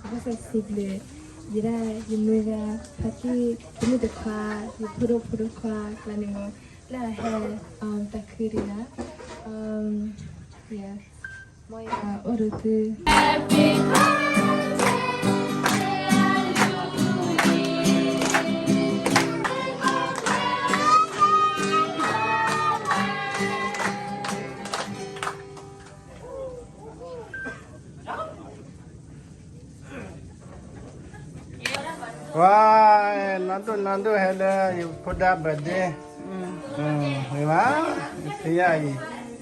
ဘၣ်ဆၣ်စံးဘျုး ယဲဒၣ်ယမုၢ်ဂၤ ဖါတံၢ်တမုၣ်တခွါ ယဖိဒိၣ်ဖိဒိၣ်ခွါကျါန့ၣ်မ့ၢ် လၢအဟဲ တၢ်ခုဒံးလၢ မ်ယအိၣ်ဒီးသု ဝါ, လါဒိၣ်လါဒိၣ်ဟဲလၢယဖိဒါ birthday မ့ၢ်ဘၣ်, ယသ့ၣ်ညါအံၤ,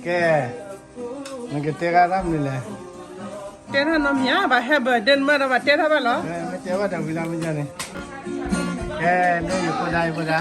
ကဲ, နကတဲဂၤတၢ်မနုၤလဲၣ်, တဲထီၣ်နီတမံၤဧါ, ဘၣ်ဟဲ birthday မ့ၢ်ဒီးဘၣ်တဲထီၣ်ဘၣ်လီၤ, မ့ၢ်တဲဘၣ်တၢ်ဝံၤလီၤမ့ၢ်န့ၣ်, ကဲ, ဒ်ယဖိဒါ ယဖိဒါ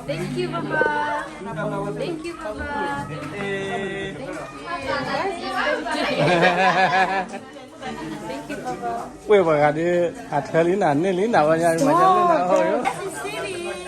Thank you, Papa. Thank you, Papa. Thank you, Papa. ပှ့ၤပှၤဂၤဒ် အထၢလံနၤ န့ၢ်လံနၤ ဝဲညါမၤညါလံနၤ ဟီၣ်ယိ မ့ၢ်ဆဲး မ့ၢ်ဆဲး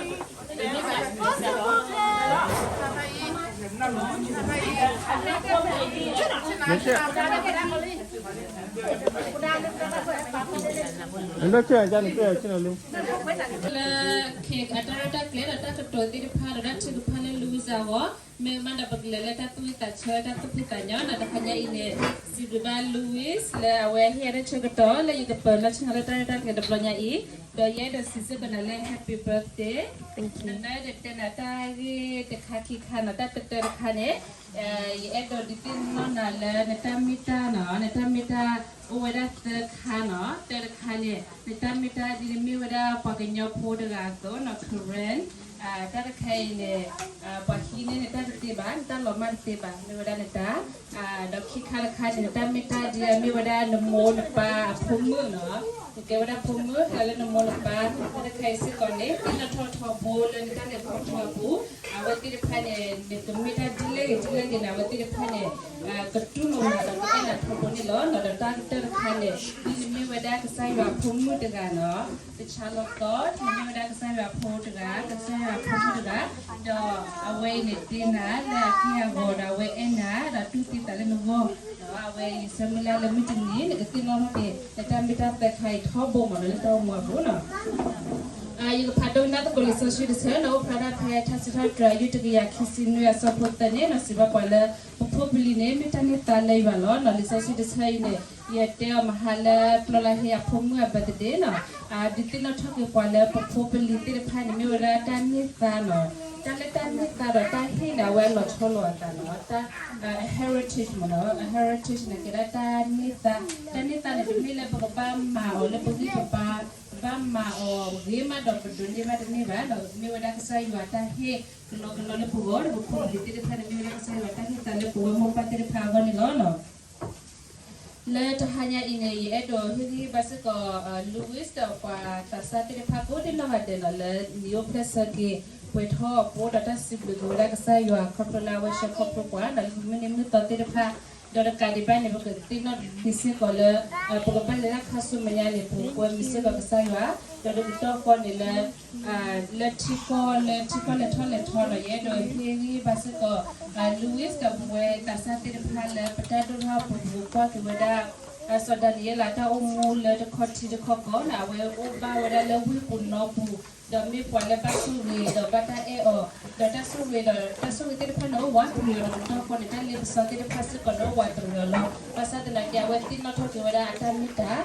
နကဲဆ့နလံ လၢ cake အတၢ်ရဲၣ်တၢ်ကျဲၤဒီးတၢ်ကတိၤသ့ၣ်တဖၣ်ဒီးတၢ်ထုကဖၣ်လၢ Louis အဂီၢ်, မ့ၢ်မးဒီးပကလဲၤလၢတၢ်သူၣ်ဝံၣ်သးဆၢတၢ်သူၣ်ဖှံသးညီနီၤ, တဟါညါအံၤန့ၣ် စံးဘျုးဘၣ် Louis လၢအဝဲဟ့ၣ်ယၤတၢ်ဆၢကတီၢ်လၢယကပၢၤလီၢ်ဆ့ၣ်နီၤလၢတၢ်ရဲၣ်တၢ်ကျဲၤတဘျီညါအံၤ, ဒီးယအဲၣ်ဒိးစံးစ့ၢ်ကီးနၤလၢ happy birthday, နနၢ်ဒီးတဲနၤတၢ်ဂ့ၢ်တခါခံခါနီၤ, တၢ်တတၢတခါန့ၣ် ယအဲၣ်ဒိးဒုးသ့ၣ်နီၣ်နၤလၢနတၢ်မ့ၢ်တၢ်နီၤ, နတၢ်မ့ၢ်တၢ်အိၣ်ဝဲဒၣ်သၢခါနီၤ, တၢတခါန့ၣ် နတၢ်မ့ၢ်တၢ်ဒ်နမ့ၢ်ဝဲဒၣ်ပှၤကညီဖိတဂၤအသိးနီၤ, Karen, တၢ်တခါအံၤန့ၣ် ပှၤဟံးန့ၢ်နတၢ်တသ့ဘၣ်, နတၢ်လီၤမၢ်တသ့ဘၣ်, မ့ၢ်ဝဲဒၣ်နတၢ်, ဒီးခံခါတခါန့ၣ် နတၢ်မ့ၢ်တၢ်ဒ်အမ့ၢ်ဝဲဒၣ်နမိၢ်နပၢ်အဖိမုၣ်နီၤ, နကဲဝဲဒၣ်ဖိမုၣ်လၢနမိၢ်နပၢ်, တၢ်တခါအံၤစ့ၢ်ကီးန့ၣ် သ့ၣ်နီၣ်ထီၣ်ထီဘိလၢနတၢ်လဲၤခီဖျိအပူၤ အဝဲသ့ၣ်တဖၣ်န့ၣ် နကမ့ၢ်တၢ်ဒ်လဲၣ်ဂ့ၤဒ်လဲၣ်ဂ့ၤန့ၣ် အဝဲသ့ၣ်တဖၣ်န့ၣ် ကတူၢ်လိာ်နၤဒီးကအဲၣ်နၤထီဘိန့ၣ်လီၤ. ဒီးတၢ်ကတၢၢ်တခါန့ၣ် ဒ်နမ့ၢ်ဝဲဒၣ်ကစၢ်ယွၤအဖိမုၣ်တဂၤနီၤ, တဆါလီၤသီ, နမ့ၢ်ဝဲဒၣ်ကစၢ်ယွၤအဖိတဂၤ, ကစၢ်ယွၤအဖိမုၣ်တဂၤ, ဒီးအဝဲအံၤန့ၣ်တ့နၤလၢအက့ၢ်အဂီၤဒီးအဝဲအဲၣ်နၤ ဒီးတူၢ်သံသးလၢနဂီၢ်, ဒီးအဝဲအံၤဆၢမုၢ်လၢ်လၢမုၢ်တနံၤ နကသ့ၣ်နီၣ်ထီၣ်က့ၤ နတၢ်မ့ၢ်တၢ်သၢခါအံၤထီဘိမးနီၤ လၢတၢ်အိၣ်မူအပူၤနီၤ. ယကဖးဒိကနၣ်သကိးလံာ်စီဆှံတဆၢနီၤ, အိၣ်ဖျါဒၣ်ဖဲထါစံးထီၣ်ပတြၢၤအယုၢ်တကယၤခံဆံနွံအဆၢဖိသၢန့ၣ်နီၤ, စံးဘၣ်ပှၤလၢ ပဖိပလံၤန့ၣ် မ့ၢ်တၢ်န့ၢ်သါလၢယွၤလီၤနီၤ. လံာ်စီဆှံတဆၢအံၤန့ၣ် ယတဲအီၤမဟါလၢပျီလၢဟ့အဖိမုၣ်အ birthday နီၤ, ဒုးသ့ၣ်နီၣ်ထီၣ်က့ၤပှၤလၢပဖိပလံၤသ့ၣ်တဖၣ်န့ၣ် မ့ၢ်ဝဲဒၣ်တၢ်န့ၢ်သါနီၤ, တၢ်လၢတၢ်န့ၢ်သါဒီးတၢ်ဟ့ၣ်န့ၣ် အဝဲအလီၤဆီလိာ်အသးနီၤ, တၢ် heritage မ့ၢ်နီၤ, heritage န့ၣ်ကဲဒၣ်တၢ်န့ၢ်သါ, တၢ်န့ၢ်သါန့ၣ် တမ့ၢ်လၢပကဘၣ်မၤအီၤလၢပဂံၢ်ပဘါ, ပဘၣ်မၤအီၤဂ့ၤမးဒီးပဒိးန့ၢ်ဘၣ်တန့ၢ်ဘၣ်နီၤ, မ့ၢ်ဝဲဒၣ်ကစၢ်ယွၤတၢ်ဟ့ၣ်ကလီကလီလၢပဂီၢ်, ဒီးပဖိပလံၤသ့ၣ်တဖၣ်န့ၣ် မ့ၢ်ဝဲဒၣ်ကစၢ်ယွၤတၢ်ဟ့ၣ်သါလၢပဝဲမိၢ်ပၢ်သ့ၣ်တဖၣ်အဂီၢ်န့ၣ်လီၤနီၤ. လၢတဟါညါအံၤန့ၣ် ယအဲၣ်ဒိးဟ့ၣ်ဂံၢ်ဟ့ၣ်ဘါစ့ၢ်ကီး Louis ဒီးပှၤသးစၢ်သ့ၣ်တဖၣ်ကိးဒံနီၢ်ဂၤဒဲးနီၤ, လၢနံၤအိၣ်ဖျဲၣ်ဆၢက့ၤ ပှဲၤထီၣ်အပူၤဒီးတၢ်စံးဘျုးက့ၤဝဲဒၣ်ကစၢ်ယွၤခီဖျိလၢအဝဲဆှၢခီဖျိပှၤနီၤ, လၢမုၢ်နံၤမုၢ်သီသ့ၣ်တဖၣ်, ဒီးတကးဒံးဘၣ်န့ၣ် ပကသ့ၣ်နီၣ်က့ၤစ့ၢ်ကီးလၢ ပကဘၣ်လဲၤတၢ်ခါဆူမဲာ်ညါန့ၣ် ပကကွဲမုာ်စ့ၢ်ကီးကစၢ်ယွၤ, ဒီးတကတီၢ်ဃီန့ၣ်လၢ လၢထံကီၢ်လၢထံကီၢ်လဲၤထီၣ်လဲၤထီနီၤ, ယအဲၣ်ဒိးဟ့ၣ်ဂံၢ်ဟ့ၣ်ဘါစ့ၢ်ကီး Louis ဒီးပဝဲသးစၢ်သ့ၣ်တဖၣ်လၢပတၢ်ဒိၣ်ထီၣ်အပူၤ ပကကွၢ်က့ၤဝဲဒၣ် စီၤဒၤနံးယ့လးတၢ်အိၣ်မူလၢတခီထံတခီကီၢ်န့ၣ် အဝဲအိၣ်ဘၣ်ဝဲဒၣ်လၢဝ့ၢ်ပူၤနီပူၤ, ဒီးမ့ၢ်ပှၤလၢဘၣ်ဆိၣ်ဂ့ၤ ဒီးဘၣ်တၢ်အဲၣ်အီၤ, ဒီးတၢ်ဆိၣ်ဂ့ၤဒီး တၢ်ဆိၣ်ဂ့ၤသ့ၣ်တဖၣ်န့ၣ် အိၣ်ဝးတရံးအီၤ, ဒီးတကတီၢ်ဃီန့ၣ် တၢ်လ့ပစီသ့ၣ်တဖၣ်စ့ၢ်ကီးန့ၣ် အိၣ်ဝးတရံးအီၤလီၤ. ဘၣ်ဆၣ်သနာ်က့ အဝဲသ့ၣ်နီၣ်ထီၣ်က့ၤဝဲဒၣ်အတၢ်မ့ၢ်တၢ်,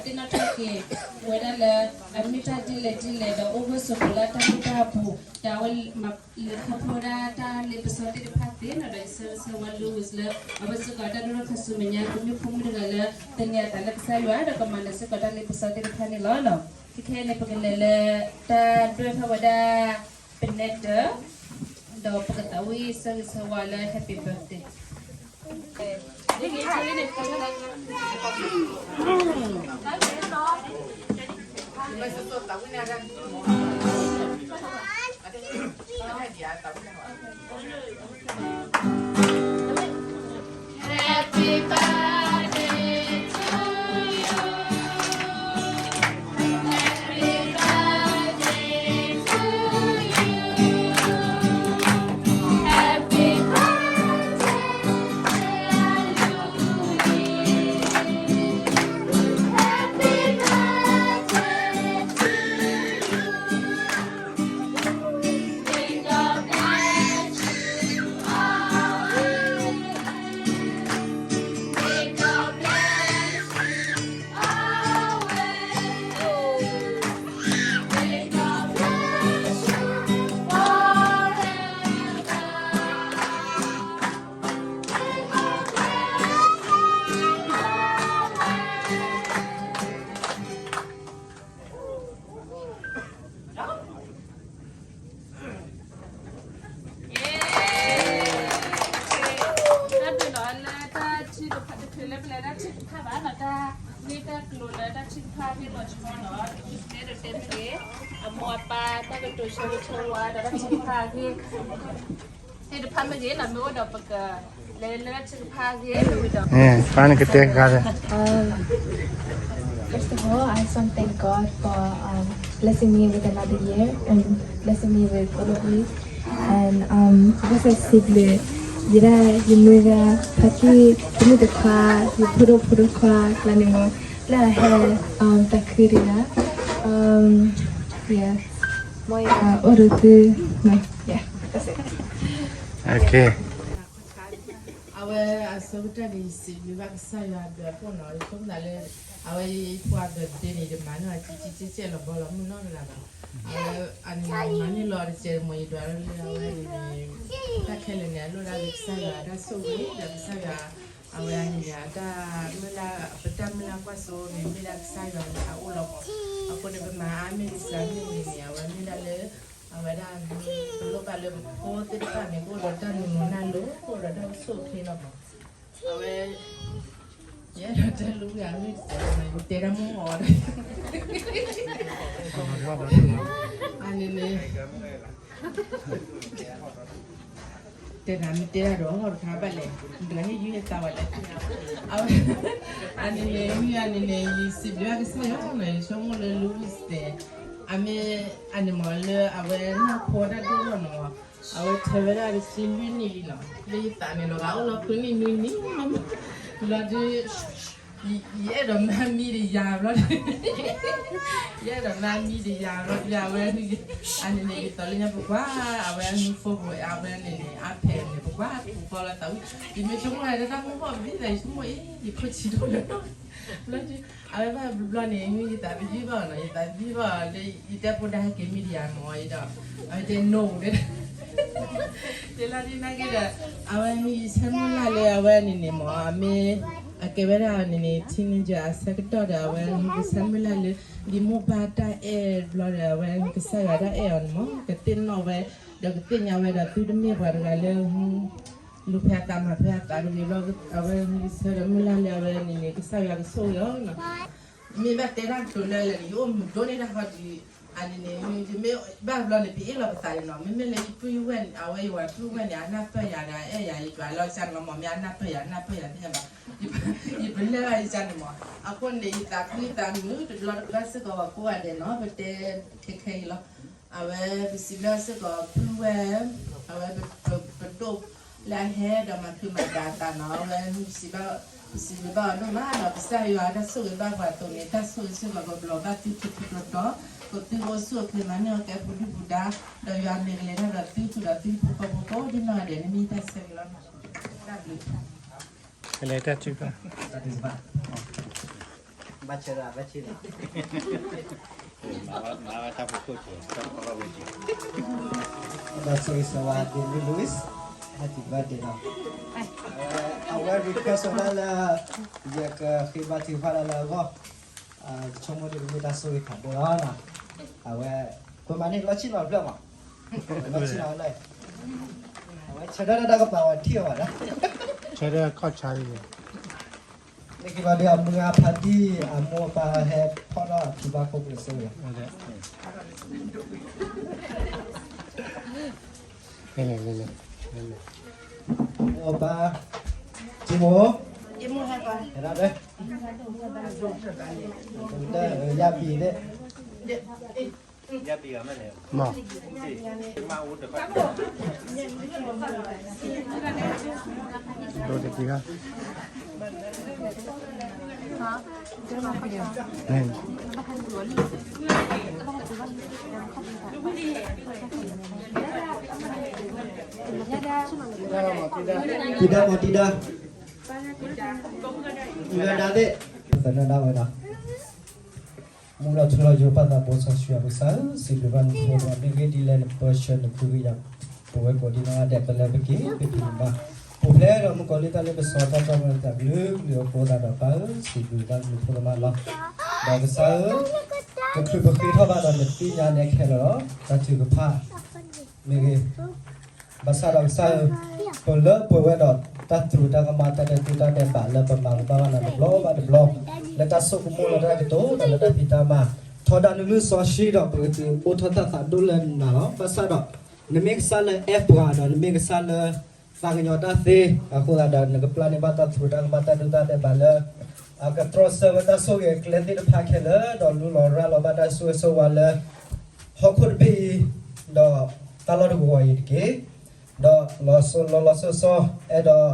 ဒီးသ့ၣ်နီၣ်ထီၣ်က့ၤဝဲဒၣ်လၢ အမ့ၢ်တၢ်ဒ်လဲၣ်ဒ်လဲၣ် ဒီးအိၣ်ဂၢၢ်ဆိးကျိၤလၢအတၢ်မ့ၢ်တၢ်အပူၤ, ဒီးအဝဲလဲၤခီဖျိဝဲဒၣ်တၢ်လ့ပစီသ့ၣ်တဖၣ်သ့နီၤ, ဒီးယဆၢဂ့ၤဆၢဝါ Louis လၢ အဝဲစ့ၢ်ကီးတၢ်ဒိၣ်ထီၣ်ခါဆူမဲာ်ညါ ကမ့ၢ်ဖိမုၣ်တဂၤလၢ သန့ၤအသးလၢကစၢ်ယွၤ ဒီးကမၤနၢၤစ့ၢ်ကီးတၢ်လ့ပစီသ့ၣ်တဖၣ်န့ၣ်လီၤ. ခဲအံၤန့ၣ် ပကလဲၤလၢတၢ်ဒွဲၣ်ထီၣ်ဝဲဒၣ် ပနဲတၢၢ်, ဒီးပကသးဝံၣ်ဆၢဂ့ၤဆၢဝါလၢ Happy Birthday. တၢ်ဘျုးလီၤလၢတၢ်ထုကဖၣ် တချုးလၢပလဲၤတၢ်ထုကဖၣ်ဘၣ်နီၤ, တၢ်ဂ့ၢ်တၢ်ကျိၤလၢတၢ်ထုကဖၣ်ဂ့ၢ်လီၤဆီနီၤ, တချုးတဲဒီးတဲမ့ၢ်ဂ့ၤ, အမိၢ်အပၢ်တၢ်ကတိၤဆၢဂ့ၤဆၢဝါဒီးတၢ်ထုကဖၣ်ဂ့ၢ် သ့ၣ်တဖၣ်မ့ၢ်ဂ့ၤနီၤ, မ့ၢ်အိၣ်ဒီးပကလဲၤလၢတၢ်ထုကဖၣ်ဂ့ၢ် မ့ၢ်ဝံၤဒီး ပၢ်န့ၣ်ကတဲဂၤဒီး Um, first of all, I just want to thank God for um, blessing me with another year and blessing me with all of you. And um, ကစၢ်စံးဘျုး ယဒၣ်ယမုၢ်ဂၤ ဖါတံၢ် တမုၣ်တခွါ ယဖိဒိၣ်ဖိဒိၣ်ခွါ ကျါန့ၣ်မ့ၢ် လၢအဟဲ um တၢ်ခုတဂၤ um, yeah. မ့ၢ်ယအိၣ်ဒီးသု yeah, that's it. Okay. အဝဲအဆိကတၢၢ်န့ၣ် ယစံးဘျုးဘၣ်ကစၢ်ယွၤအဘျုးအဖှိၣ်နီၤ, ယဆိကမိၣ်သးလၢ အဝဲယဖိအ birthday န့ၣ် ယမၤန့ၢ်အီၤကဲကဲကဲလီၤဘီလီၤ မုၢ်နီၢ်တဂၤဘၣ်. အဝဲအန့ၣ်မၤန့ၢ်လီၤတစဲးတမီၤ ယဒွးလၢအဝဲန့ၣ်န့ၣ် တၢ်ခဲလၢာ်န့ၣ် အလိၣ်ဒၣ်လၢကစၢ်ယွၤအတၢ်ဆိၣ်ဂ့ၤ ဒီးကစၢ်ယွၤ အဝဲအန့ၣ်န့ၣ် အတၢ်မုၢ်လၢ် ပတၢ်မုၢ်လၢ်ကွၢ်စိန့ၣ် မ့ၢ်ဒၣ်ကစၢ်ယွၤန့ၣ် အအိၣ်လီၤမး. အဃိန့ၣ် ပမၤအါမ့ၢ်ဂ့ၤစှၤမ့ၢ်ဂ့ၤန့ၣ် အဝဲမ့ၢ်ဒၣ်လၢ အဝဲဒၣ် ပလိၣ်ဘၣ်လၢပဖိသ့ၣ်တဖၣ်န့ၣ် ကအိၣ်ဒီးတၢ်နူၤနူၤနၢ်လိၤ ကအိၣ်ဒီးတၢ်အိၣ်ဆူၣ်အိၣ်ချ့လီၤမး. အဝဲ ယအဲၣ်ဒိးတဲလူၤဝံၤအမ့ၢ်တစဲး ယတဲတၢ်မ့ၢ်အီၤဒီး အန့ၣ်န့ၣ် တဲနၤမ့ၢ်တဲတၢ်ဒီး တခါဘၣ်လဲၣ် တဂၤဟ့ၣ်ယုၢ်ဟ့ၣ်သးဝဲလဲၣ်. အဝဲ အန့ၣ်န့ၣ် မ့ၢ်အန့ၣ်န့ၣ် ယစံးဘျုးကစၢ်ယွၤနီၤ ယဆိကမိၣ်လၢ Louis န့ၣ် အမ့ၢ်အန့ၣ်မ့ၢ်လၢအဝဲနၢ်ဖိတၢ်ဒိၣ်လီၤနီၤ, အဝဲထဲဝဲဒၣ်တဆံလွံၢ်နံၣ်လံနီၤ, လၢယသးန့ၣ်လီၤ ဂၤအိၣ်လီၤခွံနံၣ်နွံနံၣ် လီၤဒုး ယအဲၣ်ဒိးမၤမံဒီးယၤဘျီ, ယအဲၣ်ဒိးမၤမံဒီးယၤဘျီ အဝဲ အန့ၣ်န့ၣ် ယသးလၢညါပကွၢ် အဝဲအမံ phone အဝဲန့ၣ်န့ၣ် iPad န့ၣ် ပကွၢ်ပူၤဃီလီၤသးဝံၣ်, ယမ့ၢ်ဆိကမိၣ်ဝဲတၢ်မုၢ်ဟီၣ်ဘံၣ်သး ယဆိကမိၣ်အံၤ ယခိၣ်ဆံးဒိၣ်လၢ ဘျီ အဝဲဘၣ်ဘျီန့ၣ် ယသးတယုၢ်ဘၣ်နီၤ, ယသးတယုၢ်ဘၣ်လၢ ယတဲဖိဒါဟဲက့ၤမံဒီးယၤမ့ၢ်အံၤဒီး အဝဲတဲ no ဒီး ယလီၤဒ်နာ်က့ဒီး အဝဲမ့ၢ်ယဆၢမုၢ်လၢ်လၢအဝဲန့ၣ်န့ၣ်မ့ၢ် အမ့ၢ် အကဲဝဲဒၣ်န့ၣ်န့ၣ် teenager အဆၢကတီၢ်ဒီး အဝဲမ့ၢ်ယဆၢမုၢ်လၢ်လၢ ဒ်မိၢ်ပၢ်တၢ်အဲၣ်ဘျီဒီး အဝဲကစၢ်ယွၤတၢ်အဲၣ်အီၤန့ၣ်မ့ၢ် ကသ့ၣ်နီၣ်ဝဲ ဒီးကသ့ၣ်ညါဝဲဒီးသုတမ့ၢ်ပှၤတဂၤလၢ လူၤဖဲအသးမၤဖဲအသးတဂ့ၤဘျီ အဝဲမ့ၢ်ယဆၢဒီးမုၢ်လၢ်လၢအဝဲန့ၣ်န့ၣ် ကစၢ်ယွၤကဆိၣ်ဂ့ၤအီၤနီၤ မ့ၢ်ဘၣ်တဲတၢ်ကတိၤလၢလဲၣ်န့ၣ် ယအိၣ်မုာ်ဒိၣ်န့ၢ်တၢ်ဃီဒ် အန့ၣ်န့ၣ် ယမ့ၢ်ဘၣ်ဘျီန့ၣ် ပအ့ၣ်လိာ်ပသးန့ၣ်နီၤ မ့မ့ၢ်လၢယပုၢ်ယဝဲၢ်န့ၣ် အဝဲယဝၤပုၢ်ဝဲၢ်န့ၣ် အနၢ်ပၢၢ်ယၤဒီး အအဲၣ်ယၤ ယဒွးလီၤကၢ်န့ၣ်လီၤမ့ၢ် မ့ၢ်အနၢ်ပၢၢ်ယၤ အနၢ်ပၢၢ်ယၤသ့ၣ်ညါဘၣ် ယပလၢၢ်ဘၣ်ယကၢ်န့ၣ်မ့ၢ် အဃိန့ၣ် ယသးခုသးမုာ်တဘျီတဘျီစ့ၢ်ကီး ပှၤကိးဂၤဒဲးနီၤ ပတဲခဲခဲအံၤလီၤ အဝဲပစံးဘျုးစ့ၢ်ကီး ပုၢ်ဝဲၢ် အဝဲပဒိၣ်လၢအဟဲဒီးမၤခုမၤဒးအသးနီၤ အဝဲပစံးဘျုးဘၣ်အီၤဒိၣ်မးဒီး ကစၢ်ယွၤတၢ်ဆိၣ်ဂ့ၤဘၣ်ပှၤအသိးန့ၣ် တၢ်ဆိၣ်ဂ့ၤစ့ၢ်ကီးကဘျီးဘၣ်သုထူထူတီတီ ကသုအိၣ်ဆူၣ်အိၣ်ချ့မၤန့ၢ်အီၣ်ကဲပူၤဒုၣ်ပူၤဒါ ဒီးယွၤမ့ၢ်ကလဲၤတၢ်ဒီးသုထူဒီးသုဟံၣ်ဖိဃီဖိကိးဒ်နီၢ်ဂၤဒဲးန့ၣ်မ့ၢ်တၢ်ဆၢဂ့ၤလီၤနီၤ တၢ်ဘျုး ကလဲၤတၢ်ထုကဖၣ် ဘၣ်ဆၢလၢဘၣ်ဆၢလၢ မၤဝဲတၢ်ဖိခိၣ်စ့ၢ် တၢ်ဖိခိၣ်စ့ၢ် ဒီးဆိၣ်ဂ့ၤဆၢဝါ David Louis, Happy birthday နီၤ အဝဲ request ဝဲဒၣ်လၢ ယကဃ့ဘါထုကဖၣ်ဒၣ်လၢအဂီၢ် ဆိကမိၣ်ဒ်ပမ့ၢ်တၢ်ဆိၣ်ဂ့ၤဖးဒိၣ်လီၤ. အဝဲ ပမၤန့ၢ်လီၢ်ဆ့ၣ်နီၤတဖျၢၣ်မး, လီၢ်ဆ့ၣ်နီၤလၢ အဝဲဆၢထၢၣ်တၢ်ကပာ်ဝဲထံၣ်အီၤဘၣ်ဒီး ဆၢထၢၣ်ခီၣ်ဆါလံ, လၢခံလီၤဒီးအမုၢ်ဂၤဖးတံၢ် အမိၢ်အပၢ်ဟဲဖီၣ်ထီၣ်အဖံဘၣ်ခိၣ်ပူၤဆိဝဲ အမိၢ်အပၢ် ကၠံမိၢ် ဟဲဒၣ်လၢ ယၢ်ပံၤန့ၣ် ဒိတကံၢ်ဂၤ တံၤဒါမ့ၢ်တံၤဒါ တံၤဒါသ့ၣ် ပသနၢၣ်ဒၣ်ဝဲဒီး မူလီၤထူလီၤယိာ်ပၢ်သးဘိစီဆှံအပကစၢ်ဧၢ, စံးဘျုးဘၣ်နဖိဒီး မ့ၢ်ဂ့ၢ်ဒ်လဲၣ်နပၢဆှၢနခူဂံၢ်ယၤ ပဝဲကိးဒံနီၢ်ဂၤဒဲး ပလၢပက့ၤ ပဖံးပမၤ ပူၤဖျဲးဒီးမုၣ်ကီၤလံၢ်တၢ်လၢပစီတၢ်တီၢ်မၤတၢ်ကလုာ်ကလုာ်အဃိသတးဒီး ပၢ်ဧၢ စံးဘျုးဘၣ်နဖိနမါလီၤ. ဒီးကစၢ်ဧၢ တချုးပဃ့ထီၣ်ဘၣ်ဒီးနသ့ၣ်ညါနဲခဲလၢာ်လီၤ. တၢ်ထုကဖၣ် မ့ၢ်ဂ့ၤ ဘၣ်ဆၣ်ဒီးကစၢ်ဧၢ ပလၢပှဲၤဝဲဒီးတၢ်သရူးတၢ်ကမၣ် တၢ်ဒဲးတူၢ်တၢ်ဒဲးဘးလၢပမၤကဘၣ်ဘၣ်နၤတဘျီဘၣ်တဘျီ လၢတၢ်ဆိကမိၣ်လၢတၢ်ကတိၤဒီးလၢတၢ်ဖံးတၢ်မၤ ထီဒါနုၢ်နုၢ်စီဆှံဒီးပကတုၤအိၣ်ထီၣ်တၢ်သးဒိၣ်လၢနၤလီၤ. ဘၣ်ဆၣ်ဒီး နမ့ၢ်ကစၢ်လၢအဲၣ်ပှၤဒီးနမ့ၢ်ကစၢ်လၢ သးကညီၤတၢ်သ့ အဃိသတးဒီးနကပျၢ်န့ၢ်ဘၣ်တၢ်သရူးတၢ်ကမၣ်တၢ်ဒဲးတူၢ်တၢ်ဒဲးဘးလၢ အကတြီဆၢဝဲတၢ်ဆိၣ်ဂ့ၤအကျဲသ့ၣ်တဖၣ်ခဲလၢာ် ဒီးလူလီၤရၤလီၤဘၣ်တၢ်ဆိၣ်ဂ့ၤဆိၣ်ဝါလၢ ဟီၣ်ခိၣ်တဘ့ၣ်အံၤ ဒီးတၢ်လီၢ်တကဝီၤအံၤတက့ၢ်. ဒီးလီၤစိၤလီၤလီၤစိၤစိၤ အဲၣ်ဒိး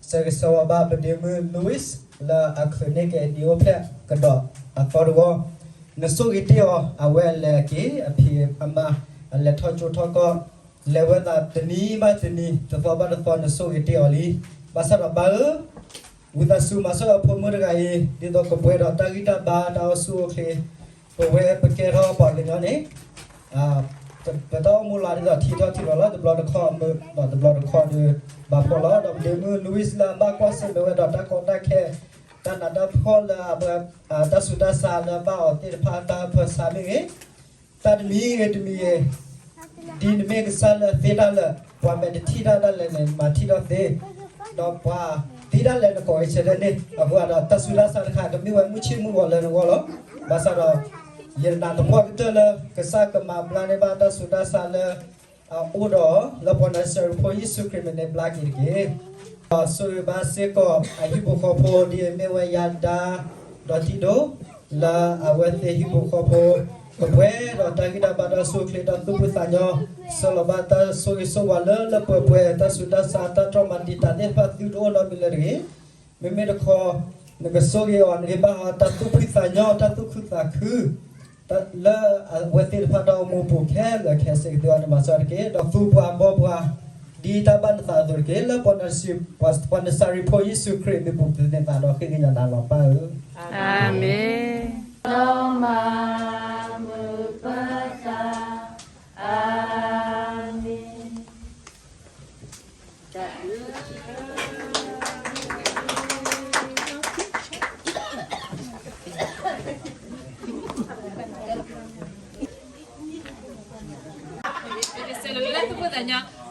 ဆၢဂ့ၤဆၢဝါဘၣ်ပဒ့မုၣ် Louis လၢအချုးန့ၢ်က့ၤအဒံအိၣ်ဖျဲၣ်ကဒီးအသီတဝီ နဆိၣ်ဂ့ၤတ့ၢ်အီၤ အဝဲအလဲၤက့ၤ အဖံးအမၤ အလဲၤထီၣ်ကၠိထီၣ်ကီၢ် လဲၤဝဲသးတနံၤဘၣ်တနံၤ တသီဘၣ်တသီ နဆိၣ်ဂ့ၤတ့ၢ်အီၤလံ. ဘၣ်ဆၣ်ဒီးပၢ်ဧၢ ဝံသးစူၤမၤစၢၤအဖိမုၣ်တဂၤအံၤ ဒ်သိးကပှဲၤဒီးတၢ်ဂံၢ်တၢ်ဘါတၢ်အိၣ်ဆူၣ်အိၣ်ချ့ ပဝဲပကဲထီၣ်ပှၤကညီန့ၣ် ပတၢ်အိၣ်မူလၢဒ်သိးထံထီၣ်ထံထီၣ်လီၤ တဘျီတခီၣ်မုာ် ဒီးတဘျီတခီၣ်ဒီး ဘၣ်ဖှီၣ်လီၤ ဒီးပဒ့မုၣ် Louis လၢအဘၣ်ကွၢ်ဆၢၣ်မဲာ်ဝဲဒီးတၢ်ကီတၢ်ခဲ တၢ်နးတၢ်ဖှီၣ်လၢအဝဲ တၢ်ဆူးတၢ်ဆါလၢအဘၣ်အီၤသ့ၣ်တဖၣ်တၢ်ပၢဆါမ့ၢ်ဂ့ၤ တၢ်တမံၤဂ့ၤတမံၤဂ့ၤ ဒ်နမ့ၢ်ကစၢ်လၢသ့တၢ်လၢာ် ပှၤမဲာ်တထံၣ်တၢ်ဒၣ်လဲာ်န့ၣ် မၤထံၣ်ထီၣ်သ့ ဒီးပှၤသ့ဒၣ်လဲာ်နကိးဂဲၤဆၢထၢၣ်န့ၣ် အဃိဒီးတၢ်ဆူးတၢ်ဆါတခါ ကမ့ၢ်ဝဲမုၢ်ဆ့ၣ်မုၢ်ဂီၤလၢနဂီၢ်လီၤ. ဘၣ်ဆၣ်ဒီး ယနာ်သပှၢ်ကတၢၢ်လၢ ကစၢ်ကမၤဘျါန့ၢ်ဘၣ်တၢ်ဆူးတၢ်ဆါလၢ အအိၣ်ဒီး လၢပှၤနၤစၤရ့းဖိယ့ၣ်ၡူးခရံာ်မံၤန့ၣ်ဘျါက့ၤတက့ၢ်. ဒီးဆိၣ်ဂ့ၤဘၣ်စ့ၢ်ကီး အဟံၣ်ဖိဃီဖိဒ်အမ့ၢ်ဝဲယၤဒါ ဒီးတံဒိၣ် လၢအဝဲသ့ၣ်ဟံၣ်ဖိဃီဖိ ကပှဲၤဒီးတၢ်ဂံၢ်တၢ်ဘါတၢ်အိၣ်ဆူၣ်အိၣ်ချ့တၢ်သူၣ်ဖှံသးညီ ဆှၢလီၤဘၣ်တၢ်ဆိၣ်ဂ့ၤဆိၣ်ဝါလၢလၢပှဲၤပှဲၤ တၢ်ဆူးတၢ်ဆါတၢ်တြီမၤဒံးတၢ်သ့ၣ်တဖၣ်သုတအိၣ်နီတမံၤလၢၤတဂ့ၤ. မ့မ့ၢ်တခီ နကဆိၣ်ဂ့ၤအီၤ နကဟ့ၣ်ဘၣ်အီၤတၢ်သူၣ်ဖှံသးညီ တၢ်သူၣ်ခုသးခု လၢအဝဲသ့ၣ်တဖၣ်တၢ်အိၣ်မူပူၤခဲလၢာ်ခဲဆ့ကသ့အီၤန့ၣ် မၤစၢၤတက့ၢ်. ဒီးသူပှၤဘီပှၤ ဒ်တၢ်ဘၣ်နသးအသိးတက့ၢ်. လၢပှၤနၤစၤရ့းဖိယ့ၣ်ၡူးခရံာ်မံၤပူၤ ပသန့ၤသးဒီးဃ့ကညးနၤလီၤ ပၢ်ဧၢ. အၤမ့ၣ်. ဒီးမၤမုာ်ပသး, အၤမ့ၣ်.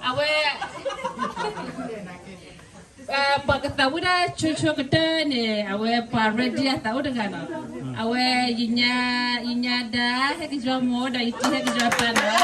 အဝဲ ပှၤကသးဝံၣ်တၢ်ဆိဆိကတၢၢ်န့ၣ် အဝဲပှၤ ready အသးအိၣ်တဂၤနီၤ. အဝဲ ယညါဒါ ဟဲကယီမိၢ်ဒီး ယတံၤဟဲကယီပၢ်နီၤ.